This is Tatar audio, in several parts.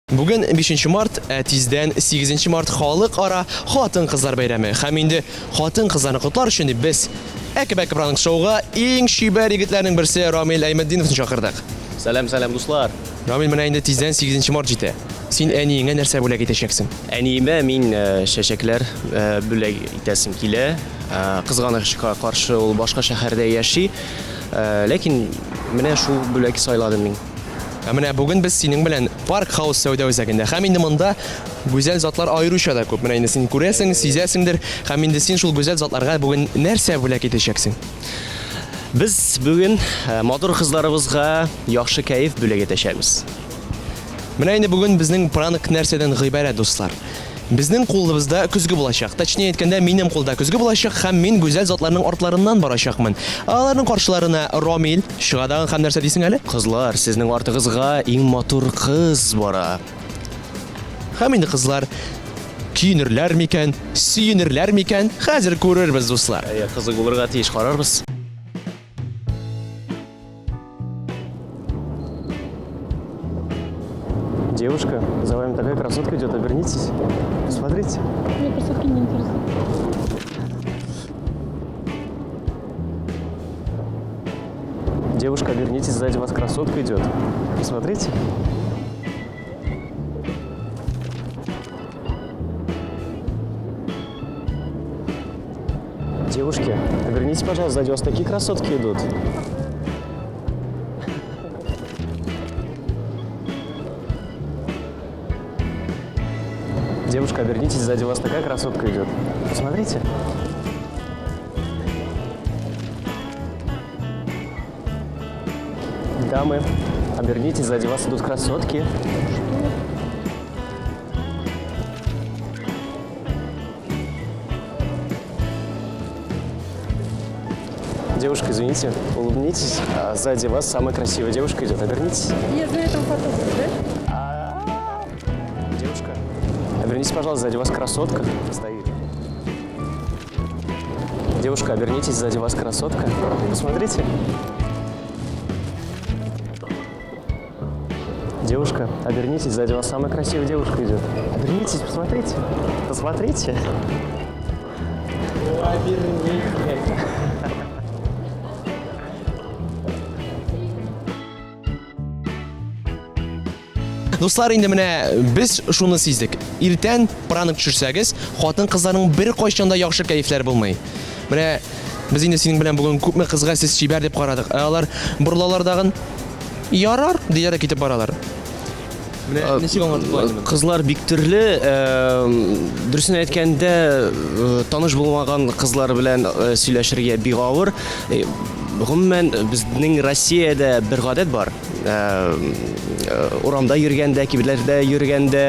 Бүген 5 март, ә тиздән 8 март халыкара хатын-кызлар бәйрәме. Һәм инде хатын-кызларны котлар өчен дип без Әке-бәке пранк шоуга иң чибәр егетләрнең берсе Рамил Әйметдиновны чакырдык. Сәлам, сәлам, дуслар. Рамил, менә инде тиздән 8 март җитә. Син әниеңә нәрсә бүләк итәчәксең? Әниемә мин чәчәкләр бүләк итәсем килә. Кызганычка каршы, ул башка шәһәрдә яши. Ләкин менә шул бүләк сайладым мин. Ә менә бүген без синең белән Парк Хаус сәүдә үзәгендә. Һәм инде монда гүзәл затлар аеруча да күп. Менә инде син күрәсең, сизәсеңдер. Һәм инде син шул гүзәл затларга бүген нәрсә бүләк итәчәксең? Без бүген э, матур кызларыбызга яхшы кәеф бүләк итәчәкбез. Менә инде бүген безнең пранк нәрсәдән гыйбарәт, дуслар. Безнең кулыбызда көзге булачак. Точнее әйткәндә, минем кулда көзге булачак һәм мин гүзәл затларның артларыннан барачакмын. Ә аларның каршыларына Ромил чыга дагын һәм нәрсә дисең әле? Кызлар, сезнең артыгызга иң матур кыз бара. Һәм инде кызлар көенерләр микән, сөенерләр микән? Хәзер күрербез, дуслар. Әйе, кызык булырга тиеш, карарбыз. Девушка, за вами такая красотка идет, обернитесь. Посмотрите. Мне красотки не интересны. Девушка, обернитесь, сзади вас красотка идет. Посмотрите. Девушки, обернитесь, пожалуйста, сзади вас такие красотки идут. Девушка, обернитесь, сзади вас такая красотка идет. Посмотрите. Дамы, обернитесь, сзади вас идут красотки. Девушка, извините, улыбнитесь. А сзади вас самая красивая девушка идет. Обернитесь. Я знаю этого фотографа, да? Девушка, обернитесь, пожалуйста, сзади вас красотка стоит. Девушка, обернитесь, сзади вас красотка. Посмотрите. Девушка, обернитесь, сзади вас самая красивая девушка идет. Обернитесь, посмотрите. Посмотрите. Дуслар, инде менә без шуны сиздек. Иртән пранк төшерсәгез, хатын-кызларның беркайчан да яхшы кәефләре булмый. Менә без инде синең белән бүген күпме кызга сез чибәр дип карадык. Ә алар борылалар дагын, ярар, диләр дә китеп баралар. Менә ничек аңлатып була инде моны? Кызлар бик төрле, дөресен әйткәндә, таныш булмаган кызлар белән сөйләшергә бик авыр. Гомумән, безнең Россиядә бер гадәт бар. Урамда йөргәндә, кибетләрдә йөргәндә,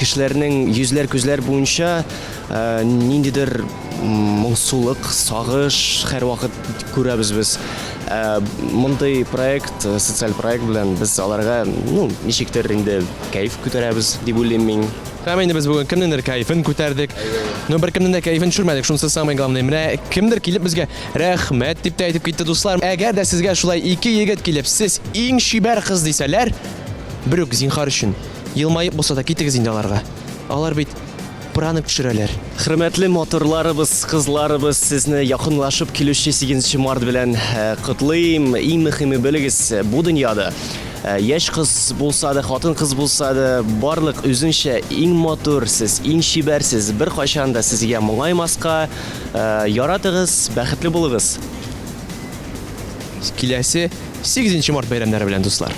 кешеләрнең йөзләр, күзләр буенча ниндидер моңсулык, сагыш һәрвакыт күрәбез без. Ә, мондый проект, э, социаль проект белән без аларга, ну, ничектер инде кәеф күтәрәбез дип уйлыйм мин. Һәм инде без бүген кемнеңдер кәефен күтәрдек. Но беркемнең дә кәефен төшермәдек, шунысы самый главный. Менә кемдер килеп безгә рәхмәт дип тә әйтеп китте, дуслар. Әгәр дә сезгә шулай ике егет килеп, сез иң чибәр кыз дисәләр, берүк зинхар өчен елмаеп булса да китегез инде аларга. Алар бит пранк төшерәләр. Хөрмәтле матурларыбыз, кызларыбыз, сезне якынлашып килүче 8 март белән э, котлыйм. Иң мөһиме белегез, бу дөньяда э, яшь кыз булса да, хатын кыз булса да, барлык үзенчә иң матур сез, иң чибәр сез. Беркайчан да сезгә моңаймаска, э, яратыгыз, бәхетле булыгыз. Киләсе 8 март бәйрәмнәре белән, дуслар.